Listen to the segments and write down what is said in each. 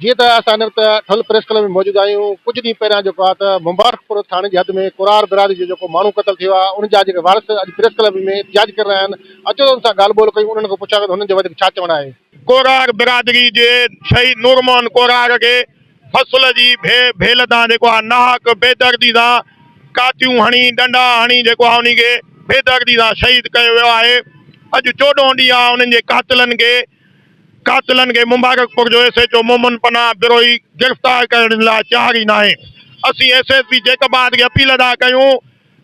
جيئن ته اسان هن وقت ٺل پريس ڪلب ۾ موجود آهيون، ڪجهه ڏينهن پهريان جيڪو آهي ته مبارڪپور ٿاڻي جي حد ۾ قرار برادري جو جيڪو ماڻهو قتل ٿيو آهي ان جا جيڪي وارث اڄ پريس ڪلب ۾ احتجاج ڪري رهيا آهن، اچو ته انهن سان ڳالهه ٻولهه ڪيون انهن کان پڇا ڪيون ته هنن جو وڌيڪ ڇا چوڻ آهي. ڪورار برادري جي شهيد نور محمد ڪورار کي فصل جي ڀيل تان جيڪو آهي ناحق بيدردي سان ڪاتيون هڻي ڏنڊا هڻي جيڪو آهي انهي کي بيدردي سان شهيد ڪيو ويو آهي اڄ چوڏهون ڏينهن آهي انهن جي قاتلن کي قاتلن کي مبارڪپور جو S H O Momin Panah Brohi گرفتار ڪرڻ لاء تيار ئي ناهي. اسين S S P Jacobabad کي اپيل ٿا ڪيون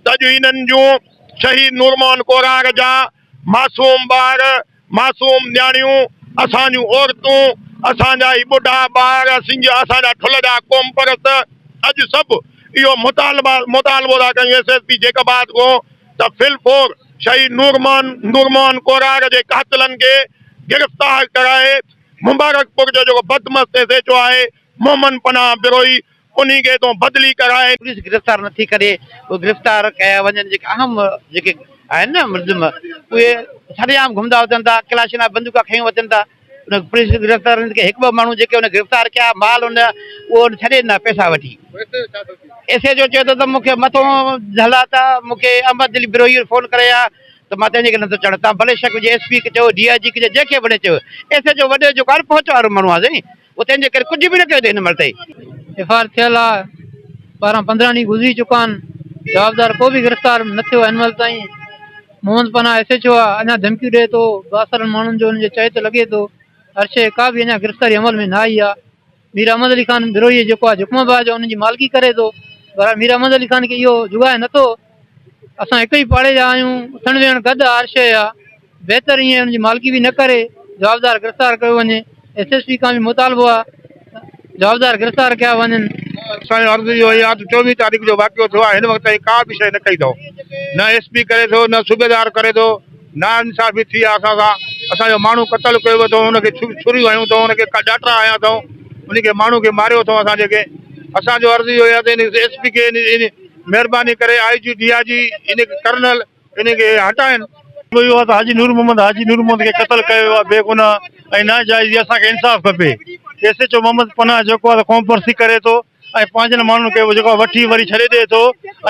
ته اڄ هنن جون شهيد نورمحمد ڪورار جا معصوم ٻار، معصوم نياڻيون، اسان جون عورتون، اسان جا هي ٻڍا ٻار، اسين اسان جا ٺل جا قومپرست اڄ سڀ اهو مطالبو ٿا ڪيون ايس ايس پي جيڪب آباد کان ته في الفور شهيد نورمحمد ڪورار جي قاتلن کي گرفتار ڪرائي مبارڪپور جو جيڪو بدمست ايس ايڇ او آهي محمد پناهه بروهي انهي کي هتون بدلي ڪرائي. پوليس گرفتار نٿي ڪري اهي گرفتار ڪيا وڃن جيڪي اهم جيڪي آهن نه ملزم اهي سرعام گهمندا وتن ٿا ڪلاشنا بندوقا کنيون وتن ٿا ان پوليس گرفتار ڪئي هڪ ٻه ماڻهو جيڪي ان گرفتار ڪيا مال ان اهو ڇڏي ڏنا پئسا وٺي ايس ايچ او چئي ٿو ته مونکي مٿو جهلا ته مونکي احمد علي بروهي فون ڪري آ ته مان تنهنجي کي نٿو چڙهان تان ڀلي شڪ هجي ايس پي کي چئو ڊي I جي کي چئو جنهن کي وڻي چئو ايس ايچ او وڏي جو ڪار پهچ وارو ماڻهو آ سائين اهو تنهنجي ڪري ڪجهه به نه ڪيو اٿئي هن مهل تائين. ايف I R ٿيل آ 12 15 ڏينهن گذري چڪا آهن جوابدار ڪو به گرفتار نه ٿيو هن مهل تائين Muhammad Panah S H O آ اڃا ڌمڪيون ڏئي ٿو بااثرن ماڻهن جو ان جي چئي ته لڳي ٿو هر شيء ڪا به اڃا گرفتاري عمل ۾ نه آئي آ مير احمد علي خان بروهي جيڪو آ جڪم آباد جو ان جي مالڪي ڪري ٿو بهرحال مير احمد علي خان کي اهو جڳائي نٿو اسان هڪ ئي پاڙي جا آهيون اٿڻ ويهڻ گڏ آ هر شيء آ بهتر ائين ان جي مالڪي به نه ڪري جوابدار گرفتار ڪيو وڃي ايس ايس پي کان به مطالبو آ جوابدار گرفتار ڪيا وڃن. اسان جو عرض اهو ئي آهي ته 24 تاريخ جو واقعو ٿيو آهي هن وقت تائين ڪا به شيء نه ڪئي اٿئون نه ايس پي ڪري ٿو نه صوبيدار ڪري ٿو نا انصافي ٿي آهي اسان سان اسان جو ماڻهو قتل ڪيو ويو اٿئون ان کي ڇريون هنيون اٿئون ان کي ڏاٽا هنيا اٿئون ان کي ماڻهو کي ماريو اٿئون اسان جي کي اسان جو عرض اهو ئي آهي ته ان ايس پي کي مهرباني ڪري آء جي ڊي I جي ان ڪرنل ان کي هٽائين. اهو آهي ته حاجي نور محمد حاجي نور محمد کي قتل ڪيو ويو آهي بي گناهه ۽ ناجائز اسان کي انصاف کپي S H O Muhammad Panah جيڪو آهي ته قومپرستي ڪري ٿو ۽ پنهنجن ماڻهن کي جيڪو آهي وٺي وري ڇڏي ڏئي ٿو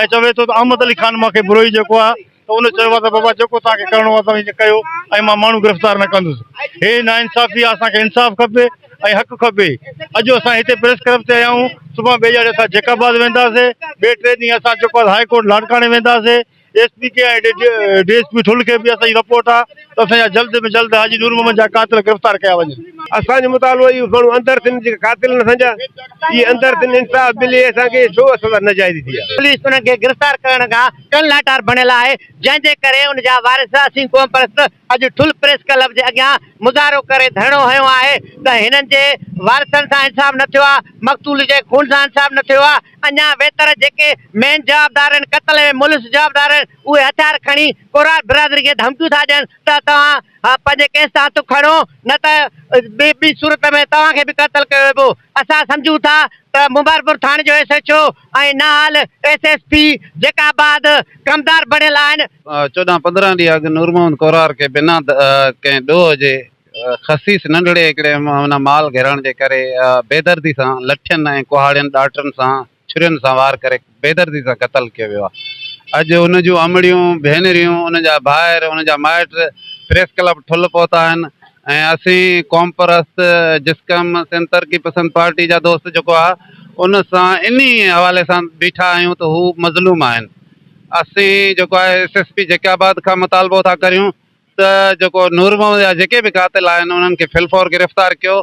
۽ چوي ٿو ته احمد علي خان مان کي بروهي جيڪو آهي ته ان چيو آهي ته بابا جيڪو توهان کي ڪرڻو آهي توهين ڪيو ۽ مان ماڻهو گرفتار نه ڪندس هي ناانصافي آهي اسان کي انصاف کپي ۽ حق کپي اڄ اسان هتي پريس ڪلب تي آيا آهيون سڀان ٻئي ڏهاڙي اسان جيڪب آباد وينداسي ٻئي ٽي ڏينهن اسان جيڪو آهي هاء ڪورٽ لاڙڪاڻي وينداسي ايس پي کي ۽ ڊي ايس پي ٺل کي به اسان جي رپورٽ آ ته اسان جا جلد ۾ جلد حاجي نور محمد جا قاتل گرفتار ڪيا وڃن. اسان جو مطالبو اهو ماڻهو اندر ٿين جيڪي قاتل آهن اسان جا اهي اندر ٿين انصاف ملي اسان کي ڇو اسان سان ناجائزي ٿي آ. پوليس انهن کي گرفتار ڪرڻ کان ڪن لاٽار بڻيل آهي جنهن جي ڪري ان جا وارث اسين قومپرست اڄ ٺل پريس ڪلب جي اڳيان مظاهرو ڪري ڌرڻو هنيو آهي ته هنن جي وارثن سان انصاف نه ٿيو آهي مقتول جي خون سان انصاف نه ٿيو آهي اڃا ويتر جيڪي مين جوابدار آهن قتل ۾ ملوث جوابدار آهن اهي هٿيار کڻي ڪورار برادري کي ڌمڪيون ٿا ڏين ته توهان پنهنجي ڪيس تان هٿ کڻو نه ته ٻي صورت ۾ توهان کي به قتل ڪيو ويبو اسان سمجهون ٿا ته مبارڪپور ٿاڻي جو ايس ايڇ او ۽ نااهل ايس ايس پي جيڪا آباد ڪمدار بڻيل آهن. 14 15 ڏينهن اڳ نور محمد ڪورار کي بنا ڪنهن ڏوهه جي خسيس ننڍڙي هڪڙي معنيٰ مال گهرڻ جي ڪري بيدردي سان لٺين ۽ ڪهاڙين ڏاٽن سان ڇرين سان وار ڪري بيدردي سان قتل ڪيو ويو آهي اڄ ان جون امڙيون ڀينريون ان جا ڀائر ان جا مائٽ پريس ڪلب ٺل پهتا آهن ۽ اسين قومپرست جسقم سنڌ ترقي پسند پارٽي جا دوست جيڪو آهي ان سان انهي حوالي سان بيٺا آهيون ته هو مظلوم آهن اسين جيڪو آهي ايس ايس پي جيڪب آباد کان مطالبو ٿا ڪريون ته جيڪو نور محمد جا جيڪي به قاتل آهن انهن کي في الفور گرفتار ڪيو.